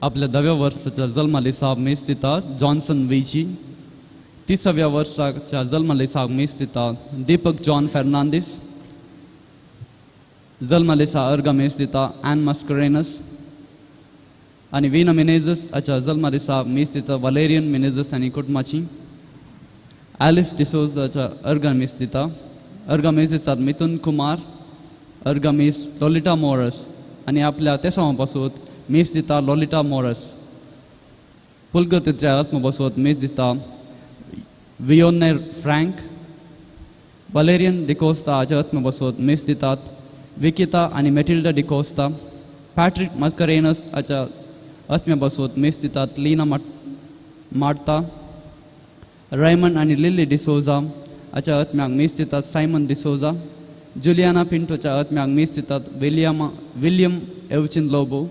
आपल्या धाव्या वर्साच्या जल्मा दिसा मीस दिता जॉन्सन विजी. तिसाव्या वर्साच्या जल्मा दिसा मीस दिता दीपक जॉन फेर्नांदीस. जल्मा दिसा अर्गा मीस दिता ॲन मस्करेनस. आनी विना मिनेजस हाच्या जल्मा दिसा मीस दिता वालेरियन मिनेजस आनी कुटुंबाची. ॲलिस डिसोजाच्या अर्गा मीस दिता. अर्गा मीस दितात मिथून कुमार. अर्गा मीस लोलिटा मोरस आनी आपल्या तेसांवा पासून मीस दिता लोलिटा मोरस. पुलगतीच्या आत्मा बसवत मीस दिता वियोने फ्रँक. वालेरियन डिकोस्ता हाच्या आत्मा बसवत मीस दितात विकिता आनी मेटिल्डा डिकोस्ता. पॅट्रिक मस्करेनस हाच्या आत्म्या बसवत मीस दितात लीना मार्ता. रायमन आनी लिली डिसोजा हाच्या आत्म्याक मीस दितात सायमन डिसोजा. जुलियाना पिंटोच्या आत्म्याक मीस दितात विल्यम एवचिन लोबो.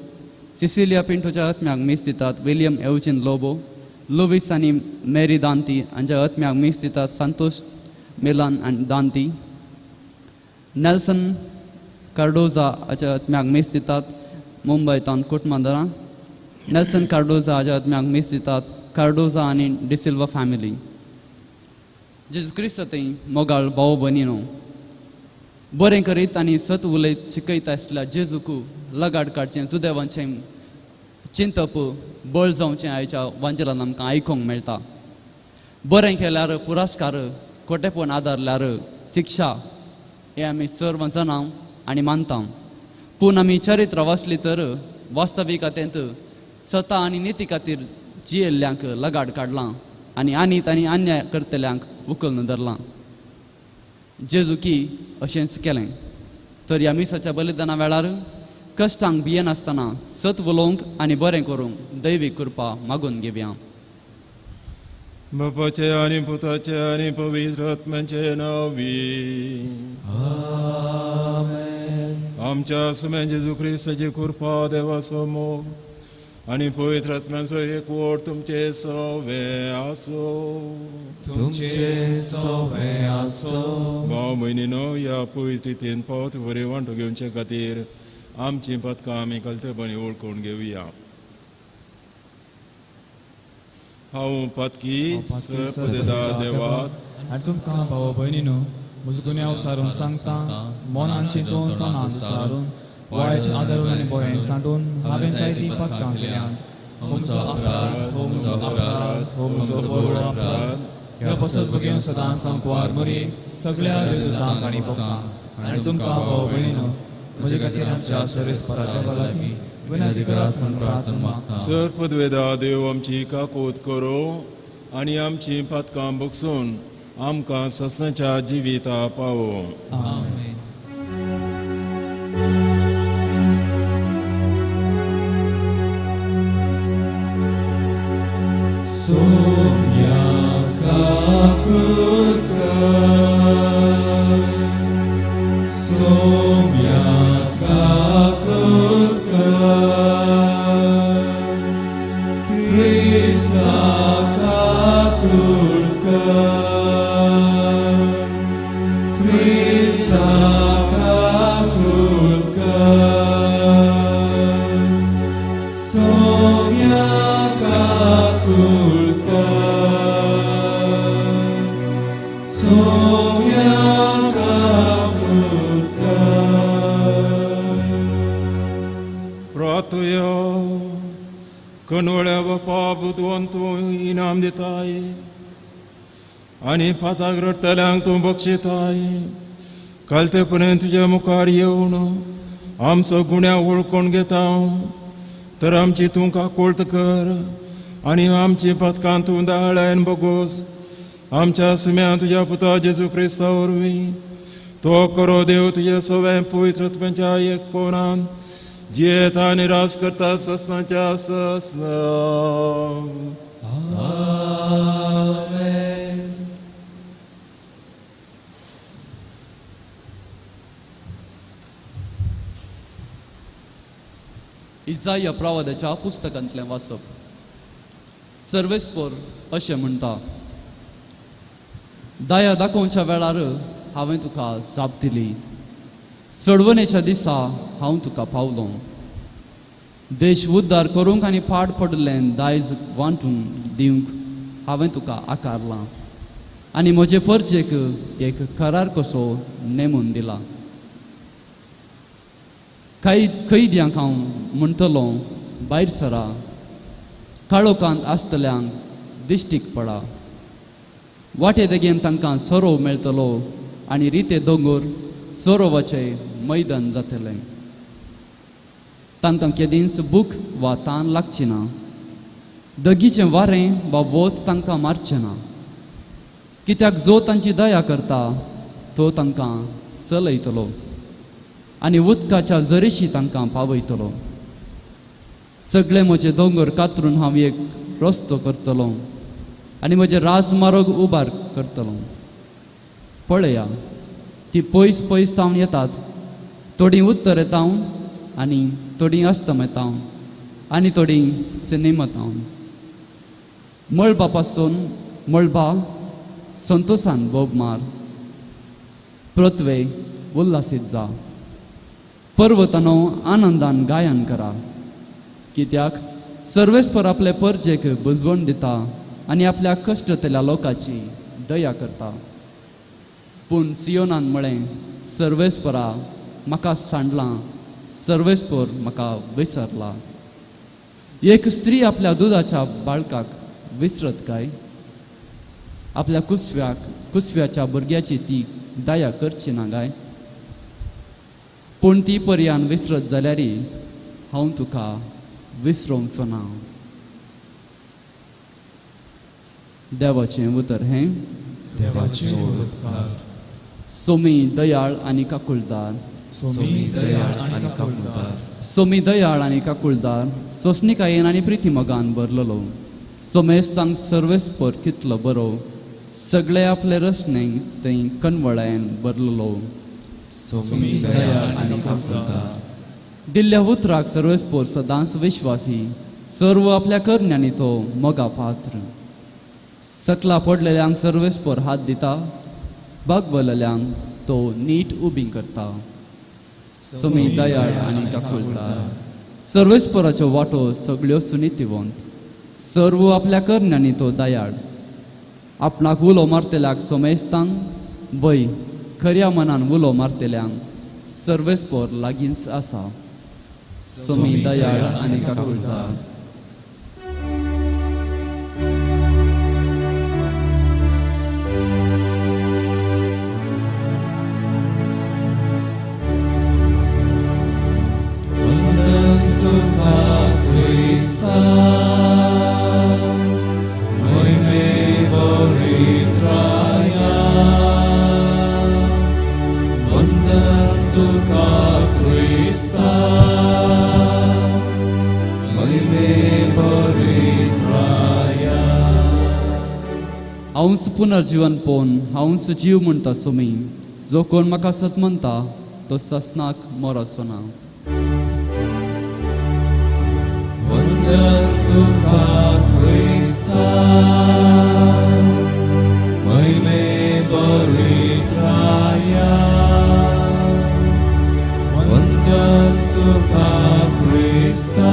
सिसिलिया पिंटोच्या आत्म्याक मीस दितात विल्यम एवचिन लोबो. लुवीस आनी मेरी दांती हांच्या आत्म्याक मीस दितात संतोष मिलान आनी दांती. नेल्सन कार्डोजा हाच्या आत्म्याक मीस दितात मुंबयतान कुटुंबादारां. नेल्सन कार्डोजा हाच्या आत्म्याक मीस दितात कार्डोजा आनी डिसिल्वा फॅमिली. जेजू क्रिस्त थंय मोगाळ भाव भयणीनो, बरें करीत आनी सत उलयत शिकयत आसल्या जेजूक लगाड काडचें जुदेवांचें चिंतप बळ जावचें आयच्या वांजेलान आमकां आयकूंक मेळटा. बरें केल्यार पुरस्कार, खोटेपण आदारल्यार शिक्षा हें आमी सर्व जाणां आनी मानता. पूण आमी चरित्र वाचली तर वास्तविकतेंत सता आनी निती खातीर जियेल्ल्यांक लगाड काडलां आनी आनी तांणी अन्याय करतल्यांक उखलून धरलां. जेजू की अशेंच केलें. तर ह्या मिसाच्या बलिदाना वेळार कश्टांक भियेनासतना सत उलोवंक आनी बरें करूंक दैवीक कृपा मागून घेवया. बापाचे आनी पुताचे आनी पवित्र आत्म्याचे नांवी आमेन. आमच्या सुम्या जेजू क्रिस्ताची कृपा, देवाचो मोग आनी पवित्र आत्म्याचो एकवट तुमचे सवे आसो. तुमचे सवे आसो. भाव भयणीनो, ह्या पवित्र रितीन पावत बरी वांटो घेवचे खातीर आमची पदकां आमी कलतेपणी वळखून घेवया. हांव पातकी सर्पदा देवाक आनी तुमकां भाव भयणीनो म्हजो गुन्यांव सारून सांगता. मनान चिंतून तोंडान सारून वायट आदारून आनी बरें सांडून हांवें जायतीं पदकां केल्यांत. हो म्हजो अपराध, हो म्हजो अपराध, हो म्हजो व्हड अपराध. ह्या पसत भुरग्यांक सदांच संकवार मरी सगळ्या देवदूतांक आनी भक्तांक आनी तुमकां भाव भयणीनो म्हजे खातीर आमच्या सर्वेस्परा देवा लागीं विनंती करात म्हूण प्रार्थना मागता. सर पदवेदा देव आमची काकूत करो आनी आमची पातकां बगसून आमकां ससनाच्या जिविता पावो. आमेन. सोम्या काकूत कर, सोम्या काकूत कर, क्रिस्ता काकूत कर, क्रिस्ता काकूत कर, सोम्या काकूत कर, सोम्या काकूत कर. प्रातुया कनवळ्या बापा बुदवंत तूं इनाम दिताय आनी पाताक रडटल्यांक तूं बक्षिताय. कालतेपणान तुज्या मुखार येवन आमचो गुण्यांव वळखून घेता तर आमची तूं काकोळत कर आनी आमची पदकां तूं दाळायन बगोस. आमच्या सुम्या तुज्या पुता जेजू क्रिस्ता वरवीं तो करो देव तुज्या सगळ्या पवित्र आत्म्याच्या एकपणान जियेता आनी राज करता ससनाच्या ससना. आमेन. इजाया प्रवादाच्या पुस्तकांतलें वाचप. सर्वेस्पोर अशें म्हणटा, दया दाखोवच्या वेळार हांवें तुका जाप दिली, सोडवणेच्या दिसा हांव तुका पावलो. देश उद्धार करूंक आनी पाड पडिल्लें दायज वांटून दिवंक हांवें तुका आकारलां आनी म्हजे परजेक एक करार कसो नेमून दिला. कैद्यांक हांव म्हणटलो भायर सरा, काळोखांत आसतल्यांक दिश्टीक पडा. वाटे देगेन तांकां सोरोव मेळटलो आनी रिते दोंगर सोरोवाचें मैदान जातलें. तांकां केदींच भूक वा तान लागची ना, दगीचें वारें वा वत तांकां मारचें ना. कित्याक जो तांची दया करता तो तांकां चलयतलो आनी उदकाच्या जरेशी तांकां पावयतलो. सगळे म्हजे दोंगर कातरून हांव एक रस्तो करतलो आनी म्हजे राजमार्ग उबार करतलो. पळया, ती पयस पयस तावन येतात, थोडीं उत्तर येतावन आनी थोडीं अस्तम येतावन आनी थोडीं सिनेमा तावन. मळबा पासून मळबा संतोसान बोब मार, पृथ्वे उल्हासीत जा, पर्वतानो आनंदान गायन करा. कित्याक सर्वेस्पर आपले परजेक बुजवण दिता आनी आपल्या कश्टतल्या लोकांची दया करता. पूण सियोनान म्हळें, सर्वेस्परा म्हाका सांडलां, सर्वेस्पर म्हाका विसरला. एक स्त्री आपल्या दुदाच्या बाळकाक विसरत काय? आपल्या कुसव्याच्या भुरग्याची ती दया करची ना काय? पूण ती पर्यान विसरत जाल्यार हांव तुका विसरोंकचो ना. देवाचें उतर हें. देवाचें उपकार. सोमी दयाळ आनी काकुळदार, सोमी दयाळ आनी काकुळदार, सोमी दयाळ आनी काकुळदार, सोंसणिकायेन आनी प्रिती मोगान भरलेलो, सोमेस्तांक सर्वेस्पर कितलो बरो, सगळे आपले रचणेक थंय कनवळायेन भरलेलो. सोमी दयाळ आनी काकुळदार, दिल्ल्या उतराक सर्वेस्पर सदांच विश्वासी, सर्व आपल्या करण्यांनी तो मोगा पात्र. सकला पडलेल्यांक सर्वेस्पर हात दिता, बागवलेल्यांक तो नीट उबी करता. सोमी दयाळ आनी काकुळदार, सर्वेस्पराच्यो वाटो सगळ्यो सुनितिवंत, सर्व आपल्या करण्यांनी तो दयाळ. आपणाक उलो मारतल्याक सोमेस्तांक भंय, खऱ्या मनान उलो मारतल्यांक सर्वेस्पर लागींच आसा. सोमी दयाळ आनी काकुळदार. हांवच पुनर्जीवन पोवन हांवच जीव म्हणटा सोमी, जो कोण म्हाका सत म्हणटा तो ससनाक मरचो ना. वंदन तुका क्रिस्ता, महिमे पवित्राया. वंदन तुका क्रिस्ता,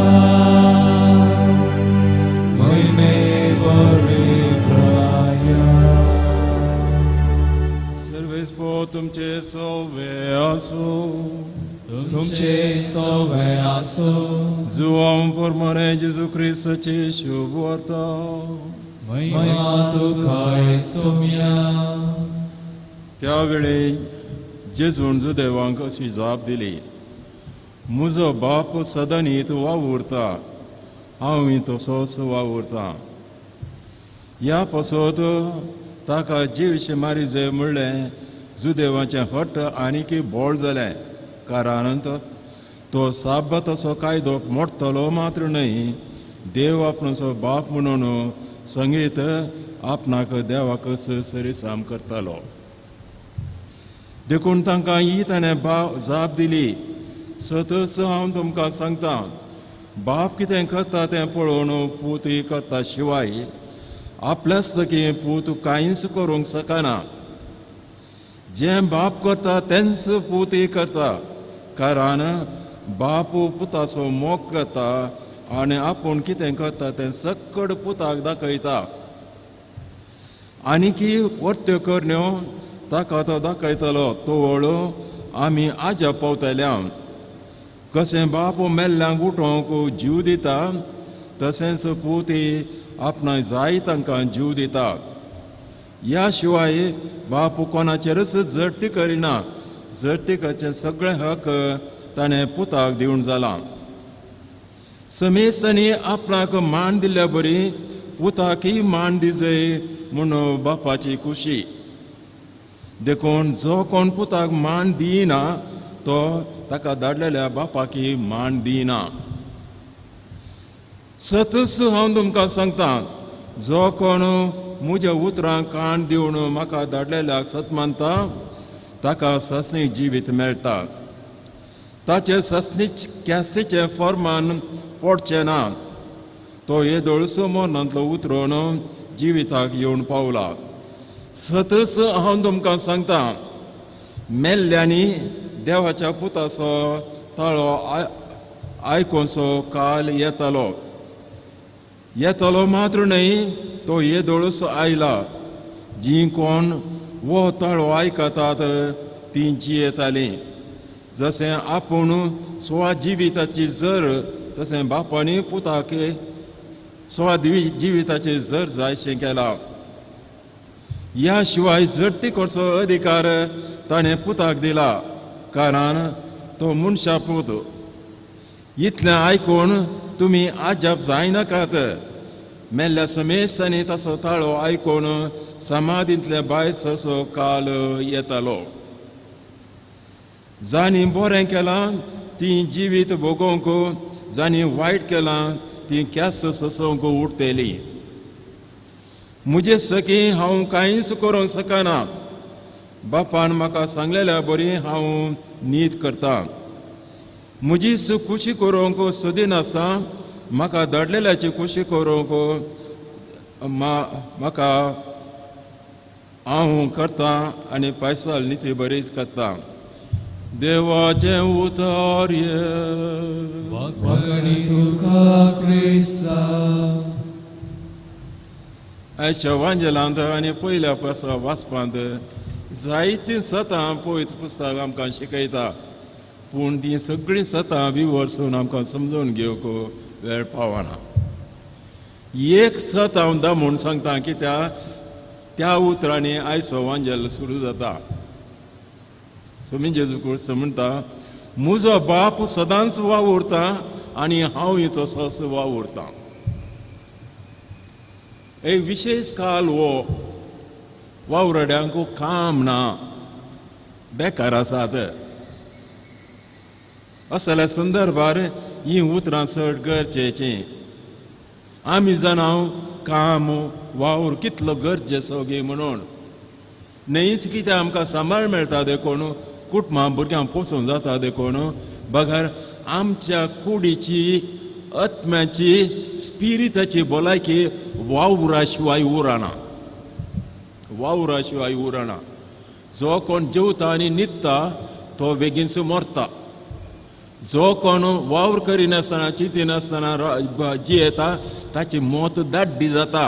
महिमे पवित्राया. सर्वेस्पर तुमचे सवे आसो, तुमचे सवे आसो. जुवां प्रमाणे जेजू क्रिस्ताची शुभ वार्ता. महिमा तुका सोम्या. त्यावेळी जेजून जुदेवांक अशी जाप दिली, म्हजो बाप सदनीत वावुरता, हांवूय तसोच वावुरता. ह्या पासत ताका जीवशे मारी जाय म्हणलें जुदेवाचें हट्ट आनीकय बोळ जालें, कारण तो साब्बाताचो कायदो मोडटलो मात्र न्हय, देव आपणाचो बाप म्हणून संगीत आपणाक देवाक सरिसाम करतालो. देखून तांकां ही ताणें जाप दिली, सतच हांव तुमकां सांगता, बाप कितें करता तें पळोवन पूतय करता शिवाय आपल्याच की पूत कांयच करूंक शकना. जें बाप करता तेंच पूतय करता, कारण बापू पुताचो मोग करता आनी आपूण कितें करता तें सक्कड पुताक दाखयता. आनी की वर्त्यो करण्यो ताका तो दाखयतलो तोवळ आमी आजा पावतल्या. कशें बापू मेल्ल्यांक उठोवंक जीव दिता तशेंच पूत आपणाक जाय तांकां जीव दिता. ह्या शिवाय बापू कोणाचेरच जडती करिना. जडती करचें सगळें हक ताणें पुताक दिवन जाला. समेस्तांनी आपणाक मान दिल्ल्या बरी पुताकय मान दिजय म्हूण बापाची खुशी. देखून जो कोण पुताक मान दिना तो ताका धाडलेल्या बापाकय मान दिना. सतच हांव तुमकां सांगता, जो कोण म्हज्या उतरांक कान दिवन म्हाका धाडलेल्याक सत मानता ताका सासणीक जिवीत मेळटा. ताचें सासणीक ख्यास्तीचें फॉर्मान पडचें ना. तो येदोळसो मरणांतलो उतरून जिविताक येवन पावला. सतच हांव तुमकां सांगता, मेल्ल्यांनी देवाच्या पुताचो ताळो आयकोनसो काल येतालो. येतलो मात्र न्हय, तो येदोळसो आयला. जीं कोण वो ताळो आयकतात तीं जियेतालीं. जशें आपूण स्वा जिविताची जर तशें बापांनी पुताक स्वा जिविताची जर जायशें केलां. ह्या शिवाय जडती करचो अधिकार ताणें पुताक दिला, कारण तो मनशा पूत. इतलें आयकून तुमी आजाप जायनाकात. मेल्ल्या समेस्तांनी ताचो ताळो आयकून समाधींतल्या भायर सरचो काल येतालो. जांणी बरें केलां तीं जिवीत भोगोवंक, जांणी वायट केलां तीं ख्यास्त सोंसूंक उठतलीं. म्हजे सखी हांव कांयच करूंक शकना. बापान म्हाका सांगलेल्या बरी हांव न्हीद करता. म्हजी खुशी करूंक सोदिनासतना म्हाका धाडलेल्याची खुशी करूंक म्हाका हांव करता आनी पायसाल निती बरीच करता. देवाचें उतर आयच्या वांजेलांत आनी पयल्या पासा वाचपांत जायतीं सतां पवित्र पुस्तक आमकां शिकयता, पूण तीं सगळीं सतां विवर्सून आमकां समजून घेवंक वेळ पावना. एक सत हांव दामून सांगता कित्याक त्या उतरांनी आयचो वांजेल सुरू जाता. स्वामी जेजू क्रिस्त म्हणटा, म्हजो बाप सदांच वावुरता आनी हांवूय तसोच वावुरता. एक विशेश काल हो वावराड्यांक काम ना, बेकार आसात. असल्या संदर्भार हीं उतरां चड गरजेचीं. आमी जाणां काम वावर कितलो गरजेचो गे म्हणून. न्हयच कित्याक आमकां सांबाळ मेळटा देखून, कुटुंबां भुरग्यांक पोसूंक जाता देखून, बगर आमच्या कुडीची आत्म्याची स्पिरिताची भलायकी वावरा शिवाय उरना. वावरा शिवाय उरना. जो कोण जेवता आनी न्हिदता तो बेगीनच मरता. जो कोण वावर करिनासतना चिंतिनासतना जियेता ताची मौत दाड्डी जाता.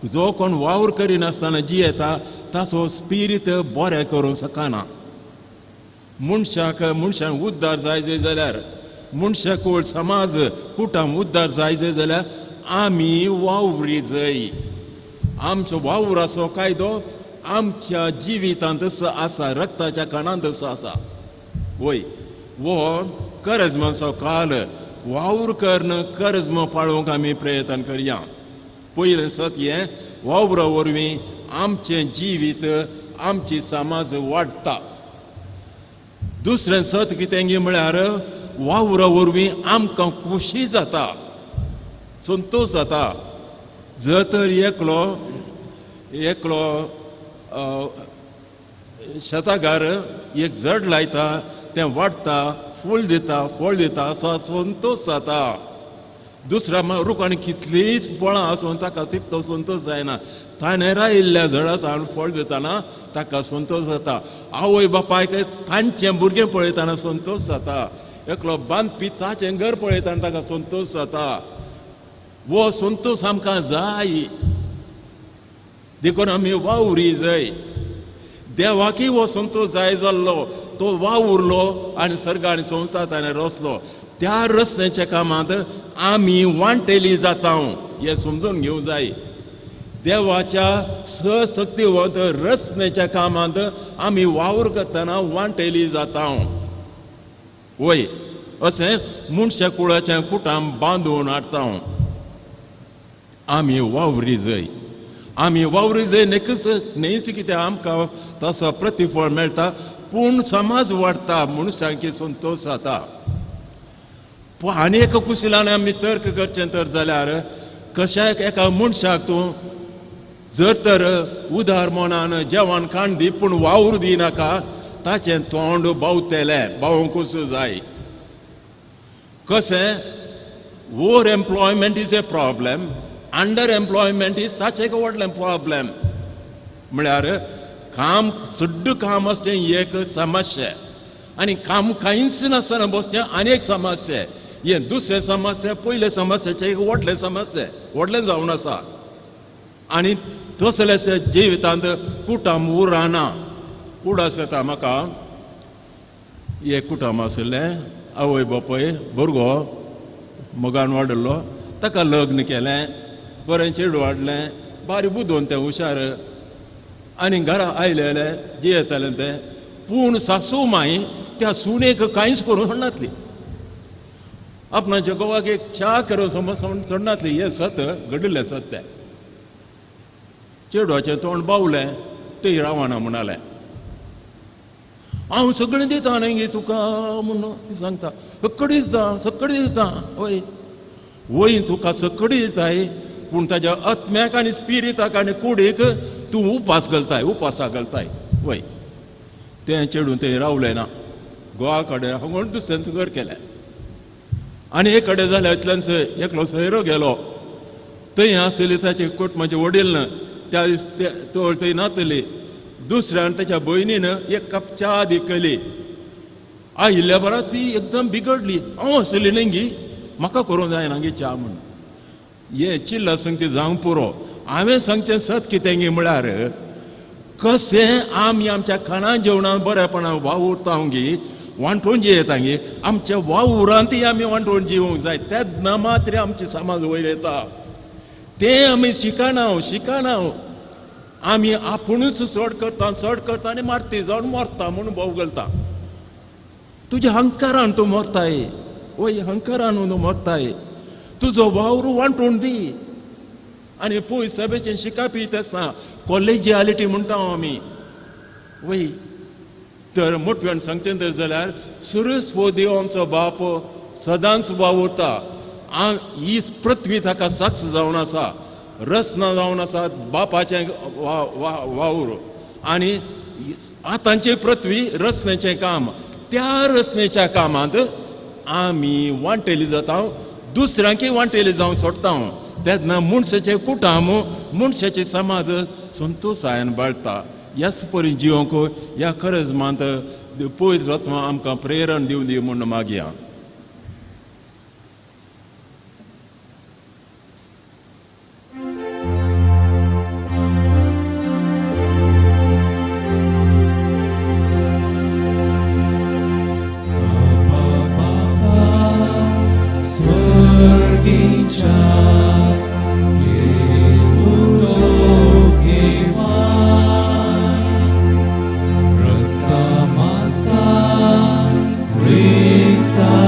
जो कोण वावर करिनासतना जियेता ताचो स्पिरीत बरें करूंक शकना. मनशाक मनशान उद्धार जाय जाल्यार, मनशाकूळ समाज कुटुंब उद्धार जाय जाल्यार आमी वावरी जाय. आमचो वावराचो कायदो आमच्या जिवितांत आसा, रक्ताच्या कणांत आसा. वय वो करजमाचो काल वावर करून करजम पाळोवंक आमी प्रयत्न करया. पयलें सत हें वावरा वरवीं आमचें जिवीत आमची समाज वाडटा. दुसरें सत कितें म्हळ्यार वावरा वरवीं आमकां खोशी जाता, संतोश जाता. जर तर एकलो एकलो शेतागार एक झड लायता, तें वाडटा, फूल दिता, फळ दिता, असो संतोश जाता. दुसऱ्या रुखांनी कितलींच फळां आसून ताका तितलो संतोश जायना. ताणें रायिल्ल्या झाडांत फळ दितना ताका संतोश जाता. आवय बापायक तांचें भुरगें पळयतना संतोश जाता. एकलो बांदपी ताचें घर पळयता आनी ताका संतोश जाता. वो संतोश आमकां जाय, देखून आमी वावरी जाय. देवाकय हो संतोश जाय जाल्लो, तो वावुरलो आनी सर्ग आनी संवसार ताणें रचलो. त्या रचनेच्या कामांत आमी वांटेली जाता हें समजून घेवंक जाय. देवाच्या सशक्तिवंत रचनेच्या कामांत आमी वावर करतना वांटेली जाता. वय अशें मनशा कुळाचें कुटाम बांदून हाडटा. आमी वावरी जाय. आमी वावरी जाय नकच न्हयच कित्याक आमकां तसो प्रतिफळ मेळटा, पूण समाज वाडटा, मनशांक संतोश जाता. आनी एका कुशिलान आमी तर्क करचें तर जाल्यार कशाय एका मनशाक तूं जर तर उदार मनान जेवण खाण दी पूण वावर दिनाका, ताचें तोंड बावतेलें, बावंकूच जाय. कशें over employment is a problem, under employment is ताचें एक व्हडलें प्रॉब्लेम. म्हळ्यार काम चड काम आसचें एक समस्या आनी काम कांयच नासतना बसचें आनी एक समस्या. हें दुसरें समस्या पयले समस्याचें एक व्हडलें समस्या व्हडलें जावन आसा. आनी तसले जिवितांत कुटुंब उरना. उडास येता म्हाका एक कुटुंब आशिल्लें, आवय बापूय भुरगो मोगान वाडलो, ताका लग्न केलें, बरें चेडूं हाडलें, बारी बुदोवन तें हुशार आनी घरा आयलेलें जियेतालें तें. पूण सासू माई त्या सुनेक कांयच करूंक सोडनासली, आपणाच्या घोवाक एक च्या करून सोडनासली. हें सत घडिल्लें सत. तें चेडवाचें तोंड बावलें, तें रावना म्हणालें, हांव सगळें दिता न्ही गे तुका म्हणून ती सांगता, सगळीं दिता सगळीं दिता. वय वय तुका सगळीं दिताय, पूण ताज्या आत्म्याक आनी स्पिरिताक आनी कुडीक तूं उपास घालताय, उपासा घालताय. वय तें चेडूं तें रावलें ना, गोवा कडेन हांगून दुसऱ्यांचें घर केलें. आनी एक कडेन जाल्यार इतल्यान एकलो सोयरो गेलो, थंय आसली ताचे कुटुंबाचे वडील ना, त्या दीस तोळ थंय नातली. दुसऱ्यान ताच्या भयणीन एक कप च्या दिकली, आयिल्ल्या बरा ती एकदम बिगडली. हांव आसली न्ही गी, म्हाका करूंक जायना गी च्या म्हूण. हें चिल्ला सांगती जावंक पुरो. हांवें सांगचें सत कितें गी म्हळ्यार कशें आमी आमच्या खाणा जेवणान बरेपणान वावुरता गी, वांटून जियेता गी, आमच्या वावुरांतय आमी वांटून जिवंक जाय. तेन्ना मात्र आमची समाज वयर येता. तें आमी शिकना शिकना. आमी आपुणूच चड करता चड करता आनी मारती जावन मरता म्हूण बोव घालता. तुज्या हंकारान तूं मरताय, वय हंकारान तूं मरताय. तुजो वावर वांटून दी. आनी पळय सभेचें शिकापी तें कॉलेजियालिटी म्हणटा आमी. वय तर मोठ्यान सांगचें तर जाल्यार सुरस हो देव आमचो बाप सदांच वावुरता. ही पृथ्वी ताका साक्ष जावन आसा, रचना जावन आसा बापाचें वावर. आनी आतांचे पृथ्वी रचनेचें काम, त्या रचनेच्या कामांत आमी वांटेली जाता, दुसऱ्यांकय वांटेली जावंक सोडटा. तेन्ना मनशाचें कुटुंब मनशाचे समाज संतोशायेन बाळटा. ह्याच परी जिवंक ह्या खरजमांत पयस आत्मा आमकां प्रेरण दिवं दी म्हूण मागया. Christa.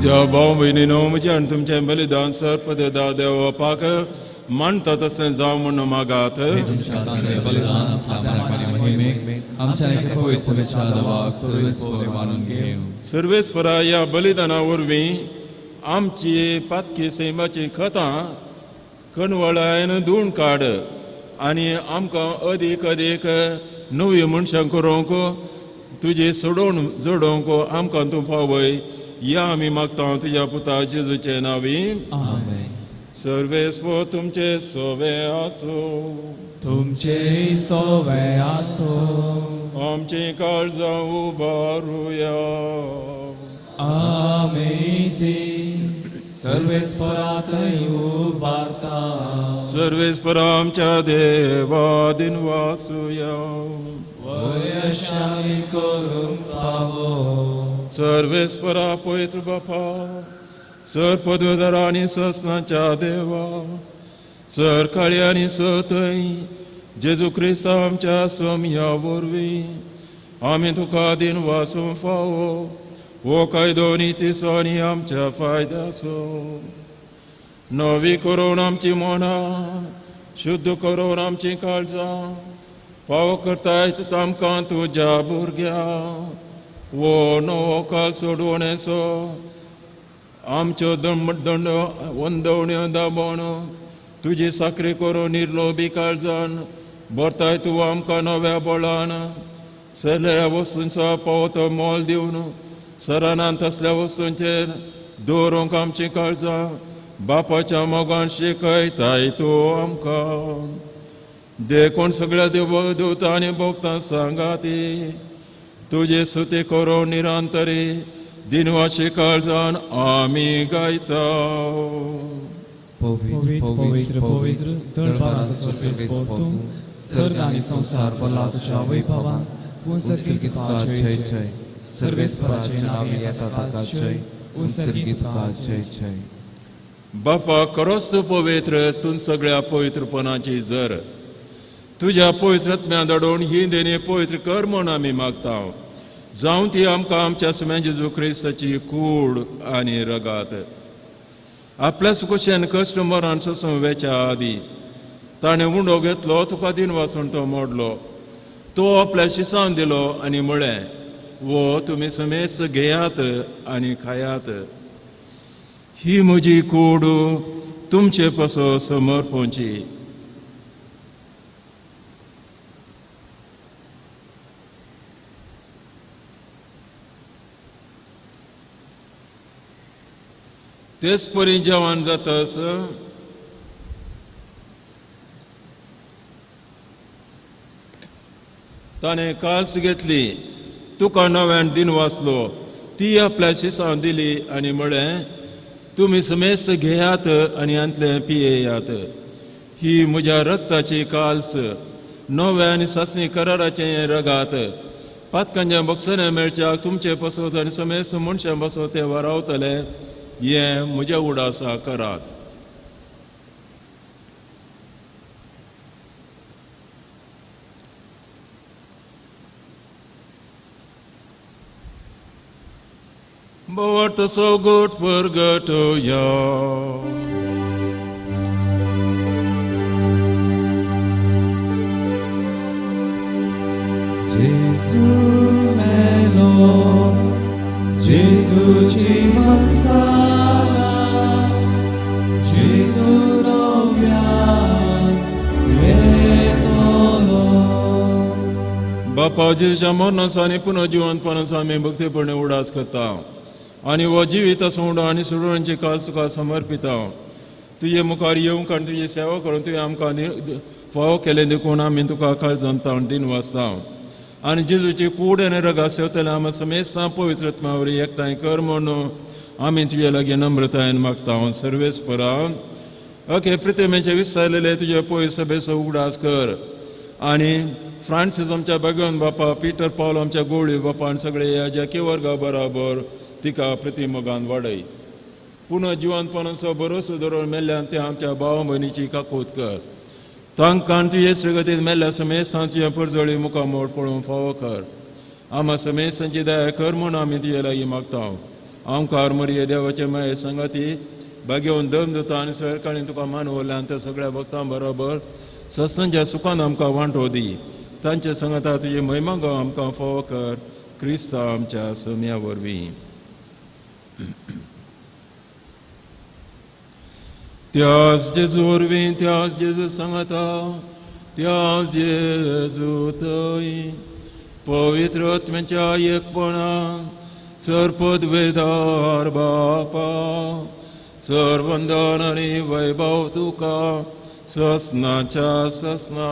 म्हज्या भाव भयणीनो, म्हजें आनी तुमचें बलिदान सर्पदेदा देवपाक मानता तशें जावं म्हूण मागात. सर्वेस्परा ह्या बलिदाना वरवीं आमची पातकी सैमाची खतां कणवळायन धुवन काड आनी आमकां अदीक अदीक नवी मनशां करूंक तुजी सोडोवन जोडोवंक आमकां तूं पावय या आमी मागता तुज्या पुता जेजूचे नांवी. सर्वेस्पर तुमचे सोवे आसूं. तुमचे सोवे आसूं. आमची काळजां उबारुया. आमी ती सर्वेस्परा थंय उबारता. सर्वेस्परा आमच्या देवा दिनवासुया. वयशाली करूंक फावो. सर्वेस्परा पवित्र बापा, सर पदवेदारा आनी ससनाच्या देवा, सर काळी आनी सतय जेजू क्रिस्ता आमच्या सोमया वरवीं आमी तुका दिनवासूंक फावो. हो कायदो नितीचो आनी आमच्या फायद्याचो. नवी करून आमची मनां, शुद्ध करून आमची काळजां फावो करताय आमकां तुज्या भुरग्यां. वो नवो काल सोडवणेचो आमच्यो दंड वंदवण्यो दाबोवन तुजी साकरी करून निर्लोभी काळजान भरताय तूं आमकां नव्या बळान. सगळ्या वस्तूंचो पावो तो मोल दिवन सरानान तसल्या वस्तूंचेर दवरूंक आमची काळजां बापाच्या मोगान शिकयताय तूं आमकां. देखून सगळ्या देव देवता आनी भोगता सांगाती तुजे सुती करून निरंतरी दिनवाशी काळजान आमी गायता. पवित्र पवित्र पवित्र दरबाराचो सर्वेस्पर तूं, सर्ग आनी संवसार भरला तुज्या वैभवान. उंचकी तुका जय जय. सर्वेस्पराचे नांव येता ताका जय. उंचकी तुका जय जय. बापा खरोच तूं पवित्र, तूं सगळ्या पवित्रपणाची जर. तुज्या पवित्र आत्म्या धाडून ही देणी पवित्र कर म्हूण आमी मागता. जावं ती आमकां आमच्या सुम्या जेजू क्रिस्ताची कूड आनी रगात. आपल्याच कुशेन कश्ट मरण सोसून वेच्या आदी ताणें उंडो घेतलो, तुका दिनवासून तो मोडलो. तो आपल्या शिसान दिलो आनी म्हळें, वो तुमी समेस्त घेयात आनी खायात. ही म्हजी कूड तुमचे पासो समर्पणची. तेच परी जेवण जातस ताणें काल्स घेतली, तुका नव्यान दिन वाचलो, ती आपल्या शिसां दिली आनी म्हळें, तुमी समेस्त घेयात आनी हांतलें पियेयात. ही म्हज्या रक्ताची काल्स, नव्या आनी सासणी कराराचें रगात. पातकांच्या बक्षां मेळच्याक तुमचे पसत आनी समेस्त मनशां पसत तें वारावतलें. हें म्हज्या उडासा करात. भोवर्त सोगोट परगटोया. जेजू मेलो, जेजूची मनसाला, जेजू नव्यान येतलो. बापा जेजूच्या मरणाचो आनी पुनर्जिवंतपणाचो आमी भक्तीपणे उडास करता आनी हो जिवीत सोडो आनी सोडोवण्याची काल तुका समर्पिता. तुजे मुखार येवंक आनी तुजी सेवा करून तुवें आमकां फावो केलें देखून आमी तुका काळजान ताण दिन वाचता. आनी जेजूची कूड आनी रगात सेवतले आमी समेस्तां पवित्र आत्म्या वरवीं एकठांय कर म्हणून आमी तुजे लागीं नम्रतायेन मागता. सर्वेस्परा ओके प्रतिमेचे विस्तारलेले तुजे पवित्र सभेचो उगडास कर आनी फ्रांसीस आमच्या भगवान बापा, पिटर पावल आमच्या गोवळी बापा आनी सगळे ह्या जाकी वर्गा बराबर तिका प्रतिमोगान वाडय. पुनः जिवनपणाचो भरोसो धरून मेल्ल्यान ते आमच्या भाव भयणीची काकूत कर. तांकां तुजे श्रीगतीन मेल्ल्या समेस्तां तुजें परजळी मुखामोड पळोवंक फावो कर. आमा समेस्तांची दया कर म्हूण आमी तुजे लागीं मागता. आमकार मरिये देवाचे माये संगाती भाग्यवन दम दिता आनी सरकारान तुका मान व्हरल्या आनी त्या सगळ्या भक्तां बरोबर सत्संगच्या सुखान आमकां वांटो दी. तांचे संगाता तुजे महिमा गांव आमकां फावो कर, क्रिस्ता आमच्या सोम्या वरवीं. त्याच जेजू वरवीं, त्याच जेजू सांगता, त्याच जेजू थंय पवित्र आत्म्याच्या एकपणान सर्पद्वेदार बापा सर्वंदन आनी वैभव तुका ससनाच्या ससना.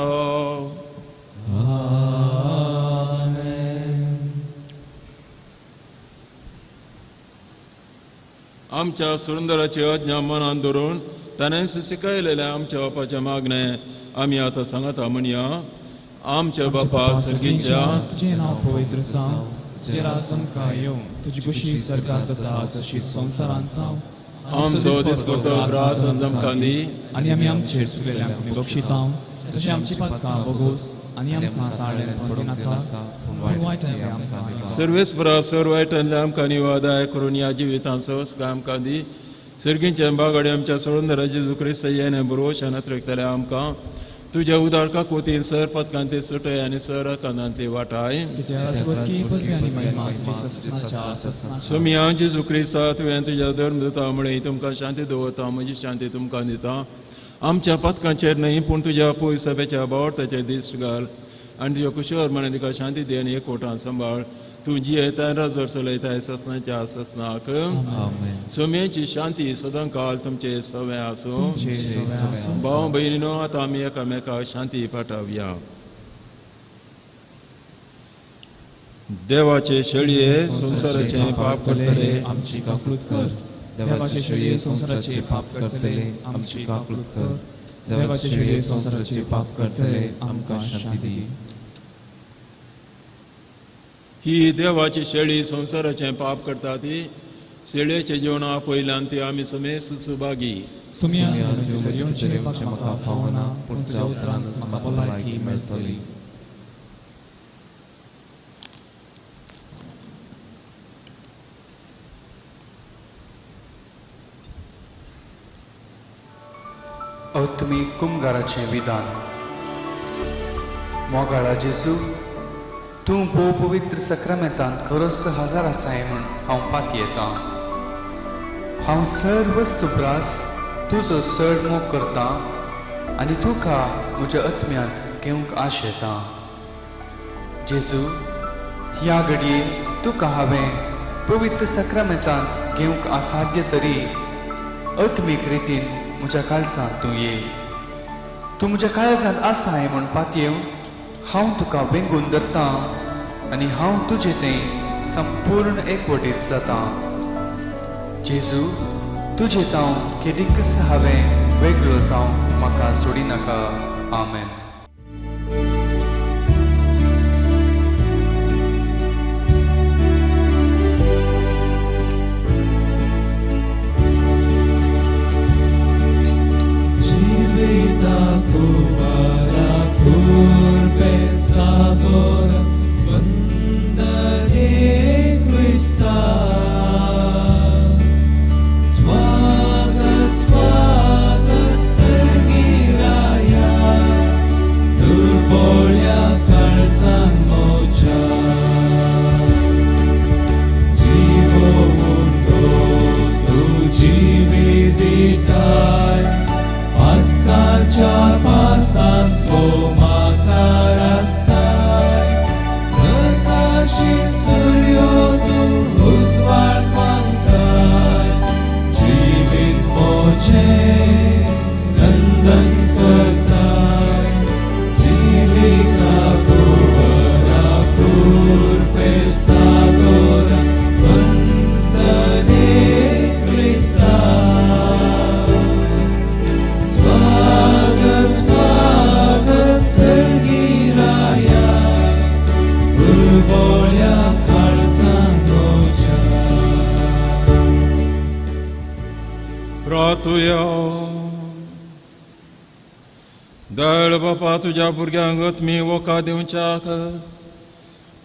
आमच्या सुंदराची आज्ञा मनान धरून ताणें शिकयलेलें आमच्या बापाचें मागणें आमी आतां सांगता म्हणया. आमच्या बापा सर्गीच्या, तुजें नांव पवित्र जावं, तुजें राज आमकां येवं, तुजी खुशी सर्गांत जाता तशी संवसारांत जावं. आमचो दिसपट्टो ग्रास आमकां दी आनी आमी आमचेर चुकलेल्यांक बक्षिता तशें आमची पातकां बोगोस आनी आमकां ताळ्यान पडूंक नाका, पूण वायटांतल्यान आमकां निवार. सर्वेस्परा सर वायटांतल्यान आमकां निवादाय करून ह्या जिवितांत सहज आमकां दी. सर्गींच्या बागाडे आमच्या सोडून जेजू क्रिस्त येणे बरोवशान अतिरिक्तले आमकां तुज्या उदार काकोतीन सर पदकांतली सुटय आनी सर कानांतली वाटाय. सोमिया जेजू क्रिस्ता तुवें तुज्या धर्म दिता म्हळें तुमकां शांती दवरता, म्हजी शांती तुमकां दिता. आमच्या पदकांचेर न्हय पूण तुज्या पयस सभेच्या बावडताचेर दीस घाल आनी तुज्या कुशीवर मनान तिका शांती दी आनी एकवटान सांबाळ. तूं जियेता राजवर चलयताय ससनाच्या ससनाक. सोम्याची शांती सदां काल तुमचे सवे आसूं. भाव भयणीनो आतां आमी एकामेकाक शांती पाठोवया. देवाचे शेळये संवसाराचें पाप करतले आमची काकळूत कर. देवाचे शेळये संवसाराचें पाप करतले आमची काकळूत कर. देवाचे शेळये संवसाराचें पाप करतले आमकां शांती दी. ही देवाची शेळी संवसाराचें पाप करता ती शेळयेचें जेवणा पयल्यान ती आमी समेस्त सुभागी. म्हाका फावना पूण तुज्या उतरान म्हाका भलायकी मेळटली. आत्मीक कुमगाराचें विधान. मोगाळा जेजू, तूं भोव पवित्र सक्रामेंतांत खरोच हजार आसाय म्हूण हांव पातयेतां. हांव सर्व प्रास तुजो चड मोग करतां आनी तुका म्हज्या आत्म्यांत घेवंक आशेतां. जेजू, ह्या घडये तुका हांवें पवित्र सक्रामेंतांत घेवंक असाध्य तरी आत्मीक रितीन म्हज्या काळजांत तूं ये. तूं म्हज्या काळजांत आसाय म्हूण पातयेवन हांव तुका वेंगून धरतां आनी हांव तुजे तें संपूर्ण एकवटीत जातां. जेजू, तुजे तांव केदीकच हांवें वेगळो जावंक म्हाका सोडिनाका. आमेन. स्वागत स्वागत सर्गीराया, दुर्बोळ्या काळजान मोच्या जिवो उठो तूं जिवी दिताय, पातकाच्या पासांतलो म्हाका राखताय, प्रकाशीत सुर्यो तूं उजवाड फांकताय, जिवीत मोजें नंदन करताय, जिविताक बरा पुरपेसादोरा वंदने क्रिस्ता. स्वागत स्वागत सर्गीराया, दुर्बोळ्या काळजान मोज्या. प्रातुया. दयाळ बापा, तुज्या भुरग्यांक आत्मी वखा दिवच्याक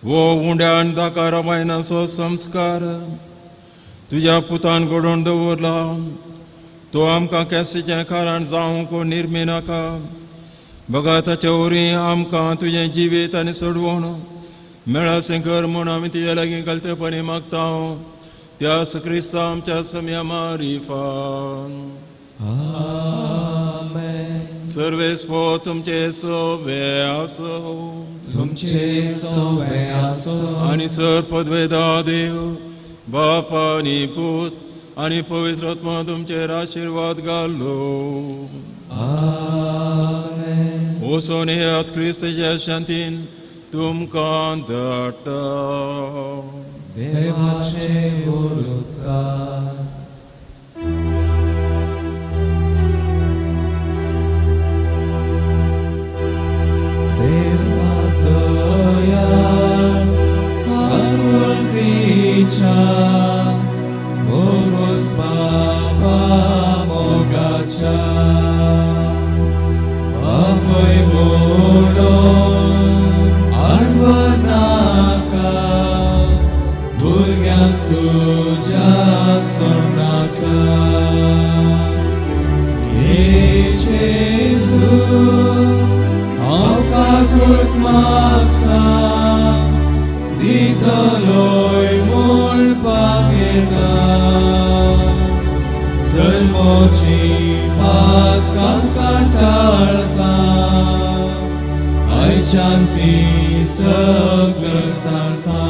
वो उंड्यान दाका रमायणाचो संस्कार तुज्या पुतान घडोवन दवरला तो आमकां केसीचें कारण जावंक निर्मी नाका बघा ताचे वरवीं आमकां तुजें जिवीत आनी सोडवण मेळासें कर म्हूण आमी तुज्या लागीं घालतेपणी मागता त्या क्रिस्ता आमच्या सम्या मारिफान. सर्वेस्पो तुमचे सोवे आसो तुमचे सोवे आसो आनी सर पदवेदा देव बाप आनी पूत आनी पवित्र आत्मा तुमचेर आशिर्वाद घालो. वचून येयात क्रिस्ताच्या शांतीन तुमकां धाडटा. देवाचे व्हड उपकार. देवा दयाळ काकुळतीच्या बोगोस बापा मोगाच्या बापय म्हणून आडवनाका भुरग्यांक तुज्या सोडनाका. हे जेजू हांव काकूट मागता दितलोय म्हूण पातयेता सलमोची पातकां टाळता आयच्यान ती सगळं सांगता.